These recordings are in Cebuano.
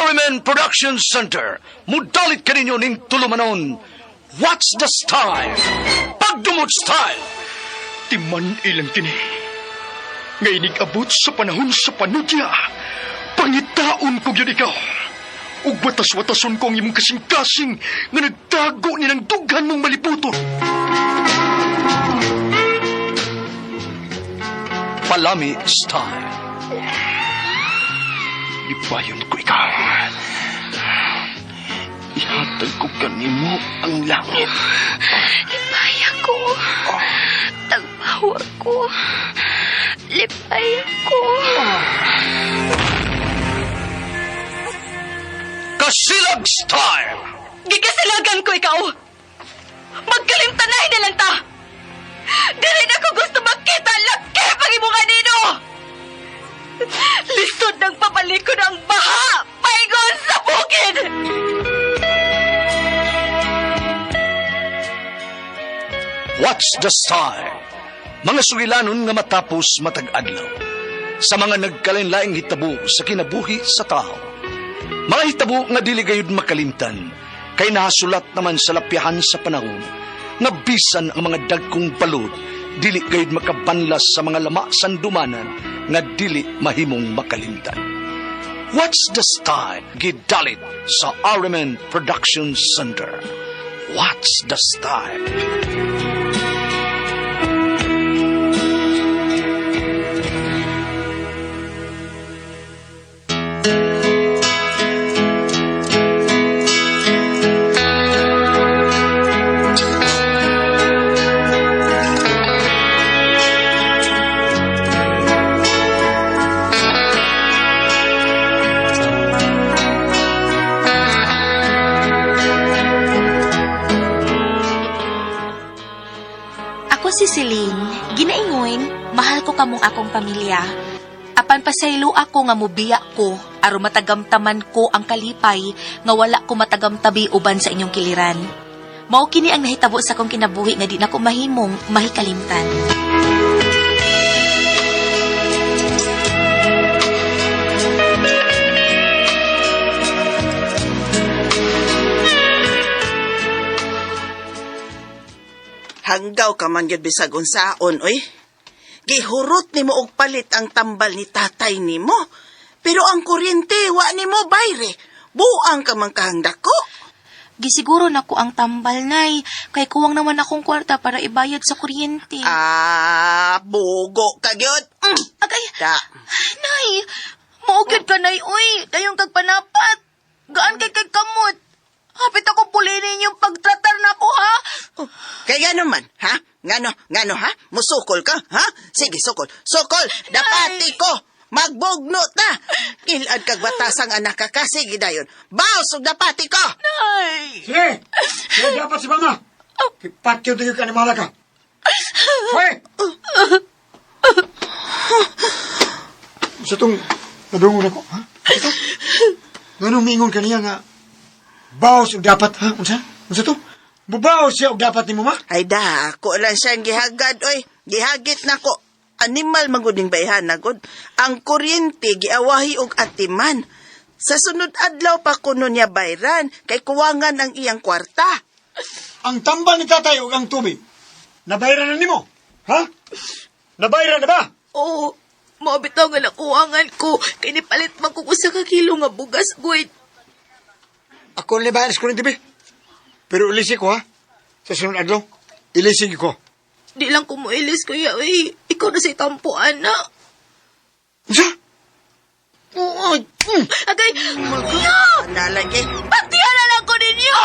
RMN Production Center, mudalit kaninyo ning tulumanon. What's the style? Pagdumot style! Timan ilang kini. Nga inig-abot sa panahon sa panudya, pangitaon ko gyud ikaw. Ug watas-watason ko ang imong kasing-kasing nga nagtago ni ng dughan mong maliputon. Palami style. Ibayon ko ikaw. Ihatag ko kanimo ang langit. Lipay ako. Tagpawa ko. Lipay ako. Kasilag style! Gikasilagan ko ikaw! Magkalimtanay na lang ta! Dili na ko gusto makita laki pag imong anino! Lisod ng pabalikon ang baha! Paingon sa bukid! What's the style? Mga sugilanon nga matapos matag adlaw. Sa mga nagkalain-laing hitabo sa kinabuhi sa tao. Mga hitabo nga dili gayud makalimtan, kay nahasulat naman sa lapyahan sa panahon, nga bisan ang mga dagkong balod, dili gayud makabanlas sa mga lama sandumanan nga dili mahimong makalimtan. What's the style? Gidalit sa RMN Production Center. What's the style? Ako si Celine. Ginaingon, mahal ko kamong akong pamilya. Apan pasaylo ako nga mubiya ko, aron matagamtaman ko ang kalipay nga wala ko matagamtabi uban sa inyong kiliran. Mao kini ang nahitabo sa akong kinabuhi nga di na ko mahimong mahikalimtan. Hanggaw ka man gyud bisag unsaon, oy. Gihurot nimo og palit ang tambal ni tatay nimo. Pero ang kuryente wa nimo bayre. Buang ka man kahangdako. Gisiguro na ko ang tambal, nay, kay kuwang naman akong kwarta para ibayad sa kuryente. Ah, bugo ka gyud. Agay, Da. nay, mao gyud ka, nay, uy, dayong kag panapat. Gaan kay kay kamot. Hapit ako pulinin yung pagtratar na ko, ha? Kay ngano man, ha? Ngano, ngano ha? Musukol ka, ha? Sige, sukol. Sukol, dapati ko. Magbugno ta. Ilad kag batasang anak ka ka. Sige dayon. Baos ug dapati ko. Nay! Sige! Sige, dapat si mama! Ipatyo tayo ka ni Malaga. Hoy! Sa itong nadungon ako, ha? Ito? Ganong miingon kaniya nga, baos og dapat, ha? Unsa? Unsa to? Bubaos siya og dapat ni mama? Ay da, ako lang siyang gihagad, oy. Gihagit na ko. Animal maguding bayhan na gud. Ang kuryente giawahi og atiman. Sa sunod adlaw pa kuno niya bayran kay kuwangan ang iyang kwarta. Ang tambal ni tatay og ang tubig, nabayran na nimo? Ha? Nabayran na ba? Oo, mao bitaw nga nakuwangan ko. Kay nipalit man ko usa ka kilo nga bugas, guid. Ako ni bayar sa kuryente, be. Pero ilisi ko, ha? Sa sunod adlaw, ilisi ko. Di lang ko moilis, kuya, uy. Ikaw na sa itampo, ana. Unsa? Oo, ay. Agay, kuya! Nalagi. Pagtiyan na lang ko ninyo!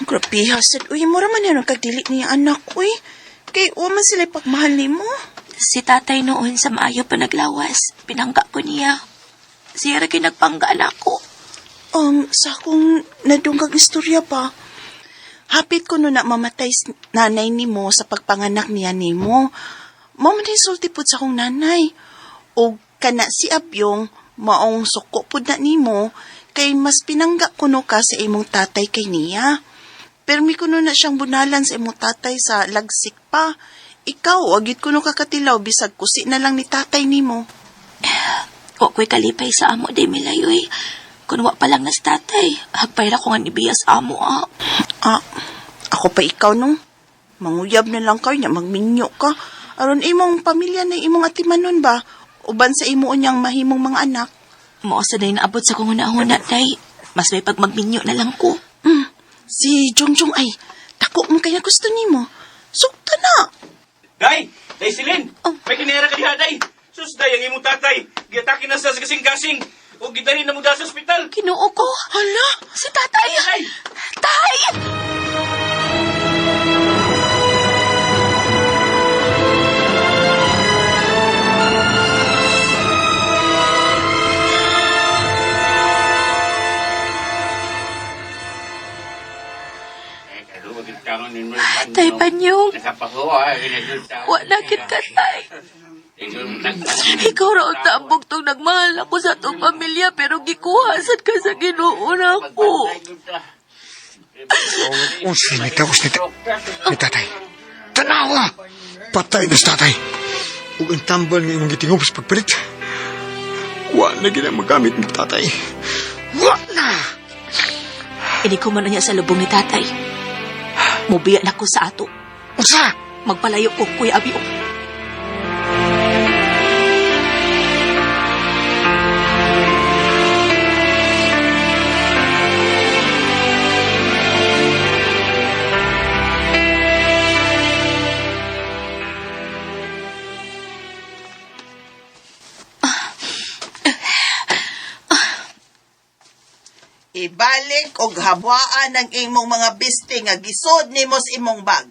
Grabe sad uy, mura man yan ang kagdili niya anak uy. Kay wa man sila pagmahal nimo. Si tatay noon sa maayo pa naglawas, pinangga ko niya. Siya ra kay nagpangga na ako. Sa akong nadungkag istorya pa. Hapit ko no na mamatay nanay nimo sa pagpanganak niya nimo. Mao man din sulti pud sa akong nanay. Og kana si Abyong maong suko pud na nimo kay mas pinangga kuno ka sa imong tatay kay niya. Permi kuno na siyang bunalan sa imong tatay sa lagsik pa. Ikaw, agit kuno kakatilaw, bisag kusi na lang ni tatay nimo. Wa ko'y kalipay sa amo, day Milay, uy. Kun wa pa lang nas tatay, hagpay ra ko nga nibiya sa amo, ah. Ah, ako pa ikaw no. Manguyab na lang kayo niya, magminyo ka. Aron imong pamilya na imong atimanon ba? Uban sa imo unyang mahimong mga anak. Mao sa day naabot sa kong hunahuna, day. Mas may pagmagminyo na lang ko. Si Jongjong ay, dako mo kaya gusto nimo. Sukta na. Day! Day Silin! Oh. May kinera ka diha, Day! Sus, Day, ang imong tatay! Giatake na siya sa kasing-kasing! O gidalhin na mo dahil sa ospital! Kinoo ko. Hala, Si tatay! Ay! Tay! Tay Panyong, wala kit ka, tay. Ikaw ra ang tambog tong nagmahal ako sa atong pamilya pero gikuha sad ka sa Ginoo nako. Unsa ni taos ni, ni tatay? Tanawa! Patay na sa tatay. Ug ang tambal nga imong gitingob sa pagpalit. Wa na gid ang magamit ni tatay. Wa na! Ini ko man niya sa lubong ni tatay. Mubiya na ko sa ato. Unsa? Magpalayo ko, Kuya Abio. Ibalik og habwaan ang imong mga biste nga gisod nimo sa imong bag.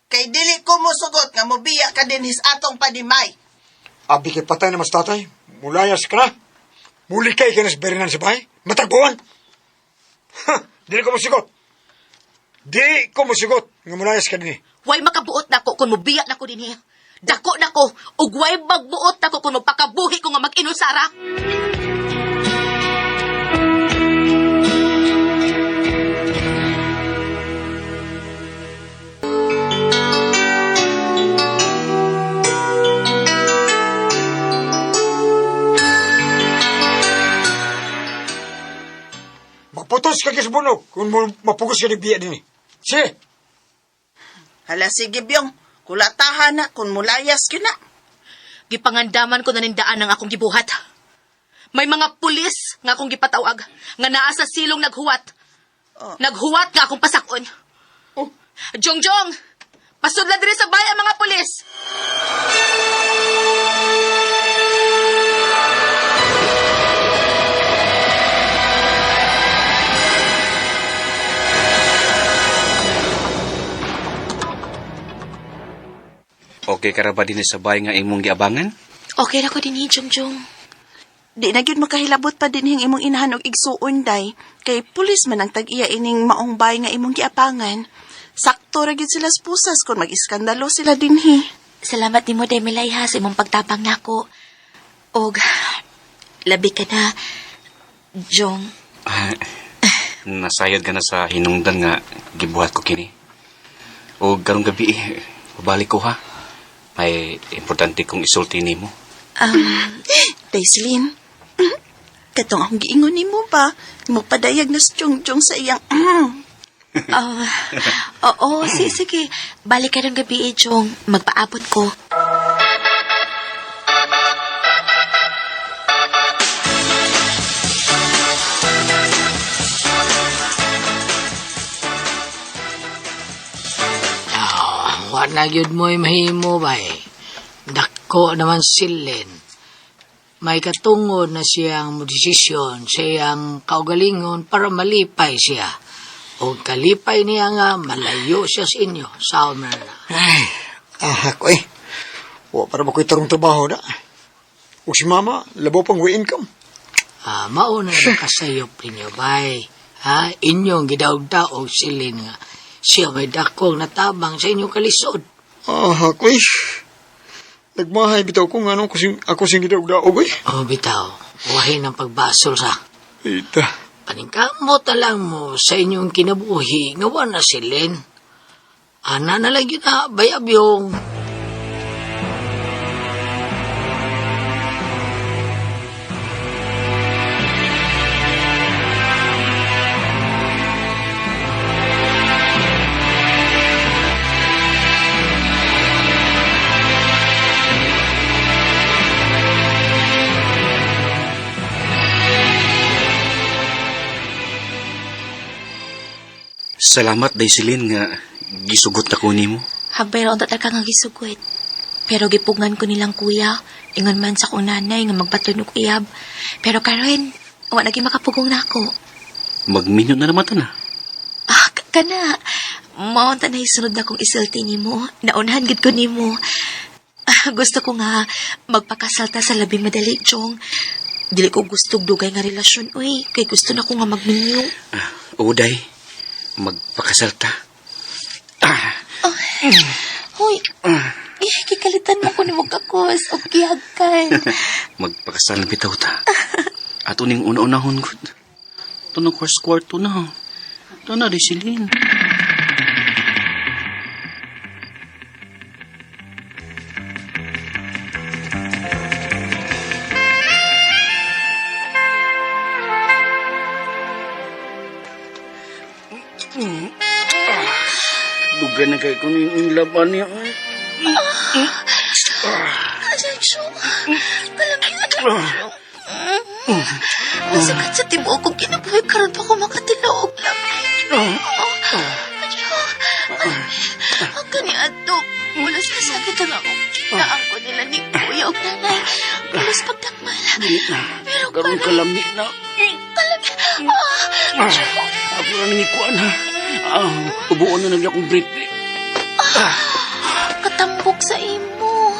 Kay dili ko mosugot nga mobiya ka dinhis atong panimay. Abi kay patay na mas tatay. Mulayas ka na. Muli kay ka na sa berinan sa bahay. Matagbuan. Ha! Dili ko musigot. Di ko musigot. Nga mulayas ka din eh. Way makabuot nako kung mubiya nako dinhi. Dako nako ug way magbuot nako kung magpakabuhi ko nga mag-inusara. Maputos ka kis bunog kung mapugos ka ng biya din eh. Sige! Hala sige byong, kulatahan na kung mulayas gyud na. Gipangandaman ko na nindaan ang akong gibuhat. May mga pulis nga akong gipatawag nga naa sa silong naghuwat. Oh. Naghuwat nga akong pasakon. Oh. Jongjong, pasudla diri sa bahay ang mga pulis. Okay ka ra ba din sa bahay nga imong giabangan? Okay ra ko dinhi, Jongjong. Di na gyud makahilabot pa dinhing imong inahan og igsuon day kay pulis man ang tag-iya ining maong bay nga imong giapangan. Sakto ra gyud sila sa pusas kung mag-iskandalo sila dinhi. Salamat nimo Demilay ha sa imong pagtabang nako. Og labi ka na, Jong. Ah, nasayod ka na sa hinungdan nga gibuhat ko kini. O karong gabi, eh, pabalik ko ha. May importante kong isulti nimo. Daislin, katong akong giingon nimo ba? Mo padayag na si Jongjong sa iyang Ah, oo, sige. Balik ka ng gabi, eh, Jong. Magpaabot ko. Wa na gyud mo'y mahimo bay. Dako naman silin. May katungod na siyang modesisyon sa iyang kaugalingon para malipay siya. O kalipay niya nga malayo siya sa inyo. Sa na. Ay, ahak eh. Wa para ba ko'y tarong trabaho na. O si mama, labo pang way income. Ah, mauna na kasayop ninyo bay. Ha? Inyong gidaog-daog silin nga. Siya may dakong natabang sa inyong kalisod. Ahak eh. Nagmahay bitaw ko nga nung kusing, ako sing gidaog-daog eh. O bitaw, wahin ang pagbasol sa. Ita. Paningkamot na lang mo sa inyong kinabuhi nga wa na silin. Ana na lang yun na, bayabyong. Salamat, day Celine, nga gisugot na ko nimo. Habay ra unta ka nga gisugot. Pero gipugngan ko nilang kuya. Ingon man sa kong nanay nga magbaton og uyab. Pero karon, wa na gyud makapugong nako. Magminyo na naman ta na. Ah, kana. Mao ta na isunod na kong isulti nimo. Naunhan gid ko nimo. Ah, gusto ko nga magpakasal ta sa labing madali, Chong. Dili ko gusto og dugay nga relasyon, uy. Kay gusto na ko nga magminyo. Ah, uday, magpakasal ta. Ah, Hoy, eh, kikalitan mo ko ni kakos og gihagkan. Magpakasal na bitaw ta. Ato ning una-unahon gud. Ito na first kwarto na. Ito na, day Celine. Dugay na kay ko ning laban niya. Ay, Chong. Kalami. Masakit sa tibuok kong kinabuhi karon pa ko makatilaog lami. Ang kani ato, wala sa sakit ang ako. Naang ko nila ni kuya og nanay. Pulos pagdakmal. Pero Karon kalami na. Kalami. Ah, Chong. Ako na nang ikuan ha. Ah, ubuon na lang akong breath. Katambok sa imo.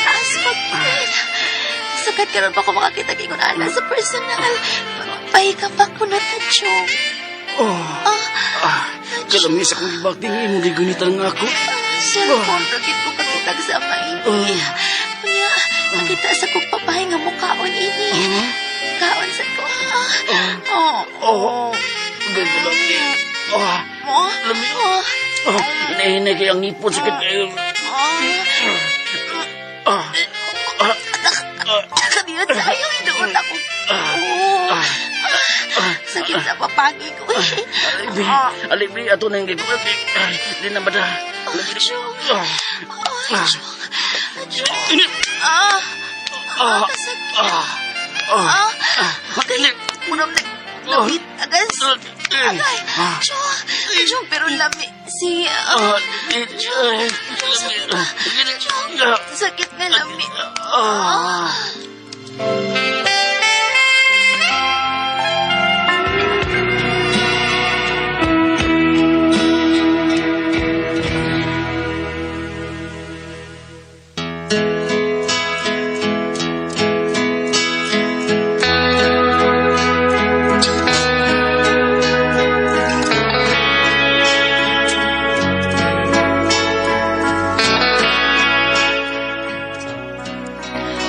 Taas pagpil. Sakat karon pa ko makakita kay kung ana sa personal. Pahika pa ko na ta, Chong. Ah, kalami sa akong ibak din imo gigunitan nga ako. Cellphone, rakit ko kakitag sa maini. Kunya, nakita sa kong papahay nga mukaon ini. Kaon sa ko. Oh. Oh, ganda lami. Ah, Oh. lami. Oh. Ah, hinahinay kay ang ngipon sakit kayo. Oh. Ah, ah, Kanina tayo, inuot ako. Oh. Sakit sa papagi ko. Alibi, alibi, ato na yung gigulat. Di na ba da? Chong. Ah, Oh, Chong. Chong. ini. Ah. Ah, Kasakit. ah, ah, Ah. Kay, munang nabit agas. Agay. Ah. Chong. Chong, pero lami. Si, ah, ah, eh, Chong. Sakit. Chong. Sakit nga lami. Ah.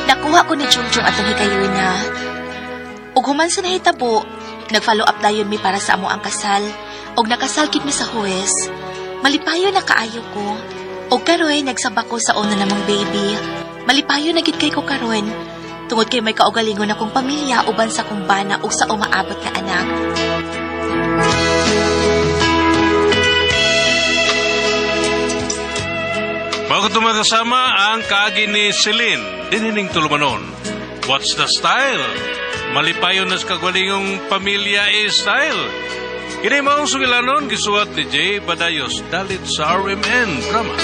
Nakuha ko ni Chong Chong atong higayon na. Ug human sa nahitabo, nag-follow up dayon mi para sa amo ang kasal. Og nakasal gid mi sa Huwes. Malipayo na kaayo ko. Og karon nagsaba ko sa una namang baby. Malipayo na gid kay ko karon. Tungod kay may kaugalingon akong pamilya uban sa kong bana ug sa umaabot nga anak. Bago tumakasama ang kaagi ni Celine, dinining tulumanon. What's the style? Malipayon na sa kagwalingong pamilya is style. Kini maong sugilanon, gisuwat ni Jay Badayos, dalit sa RMN Drama.